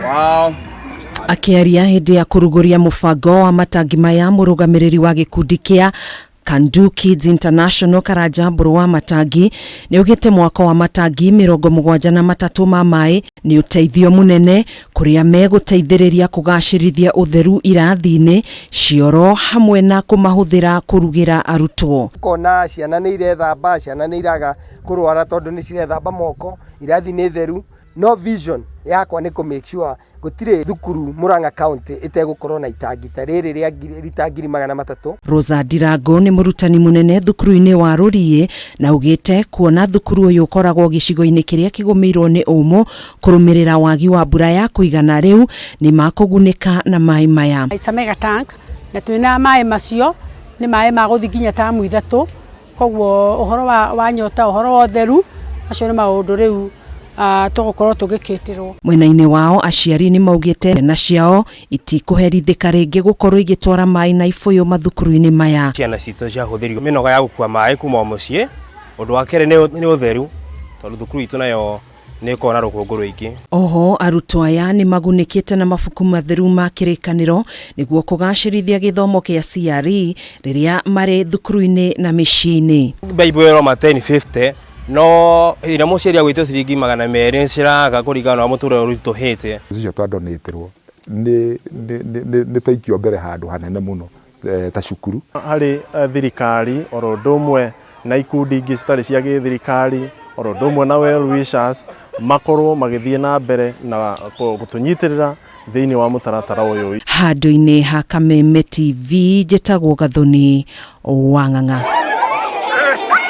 Wow. Akĩaria hĩndĩ ya kũrugũria mũbango wa matangi maya, mũrũgamĩrĩri wa gĩkundi kĩa Kandu Kids International Karanja Mbũrũ wa Matangi nĩ augĩte mwako wa matangi 73 ma maĩ nĩ ũteithio mũnene kũrĩa megũteithĩrĩria kũgacĩrithia ũtheru irathi-inĩ, cioro hamwe na kũmahũthĩra kũrugĩra arutwo. Ũkona ciana nĩ irethamba, ciana nĩ iraga kũrwara tondũ nĩ cirethamba moko, irathi nĩ theru. No vision yakwa nĩ kũ make sure gũtirĩ thukuru Murang'a County ĩtegũkorwo na itangi ta rĩrĩ rĩa rita 300,000. Rosa Ndirango nĩ mũrutani mũnene thukuru-inĩ wa Rũriĩ na augĩte kuona thukuru ũyũ ũkoragwo gĩcigo-inĩ kĩrĩa kĩgũmĩirwo nĩ ũmũ kũrũmĩrĩra wagi wa mbura ya kũigana rĩu nĩ makũgunĩka na maĩ maya. It's a mega tank na twĩna maĩ macio nĩ maĩ ma gũthiĩ nginya tamu ithatũ. Koguo ũhoro wa, wa nyota, ũhoro wa ũtheru, macio nĩ maũndũ rĩu tũgũkorwo tũgĩkĩtĩrwo. Mwena-inĩ wao aciari nĩ maugĩte ciana ciao itikũherithĩka rĩngĩ gũkorwo igĩtwara maĩ na ibũyũ mathukuru-inĩ maya. Ciana citũ ciahũthĩrio mĩnoga ya gũkua maĩ kuma o mũciĩ. Ũndũ wa kerĩ nĩ ũtheru tondũ thukuru itũ nayo nĩ ĩkoragwo na rũkũngũ rũingĩ. Oho arutwo aya nĩ magunĩkĩte na mabuku matheru ma kĩrĩkanĩro nĩguo kũgacĩrithia gĩthomo kĩa CRE rĩrĩa marĩ thukuru-inĩ na mĩciĩ-inĩ. Bible ĩroma 1050 no ĩrĩa mũciari agwĩtio ciringi 200 nĩ ciraga kũringana na mũtũrĩre ũritũhĩte. Icio twadonĩtĩrwo nĩ nĩ nĩ twaikio mbere handũ hanene mũno ta cukuru. Harĩ thirikari oro ũndũ ũmwe na ikundi ingĩ citarĩ cia gĩthirikari oro ũndũ ũmwe na well wishers makorwo magĩthiĩ na mbere na gũtũnyitĩrĩra thĩinĩ wa mũtaratara ũyũ. Handũ-inĩ ha Kameme TV, njĩtagwo Gathoni Wang'ang'a.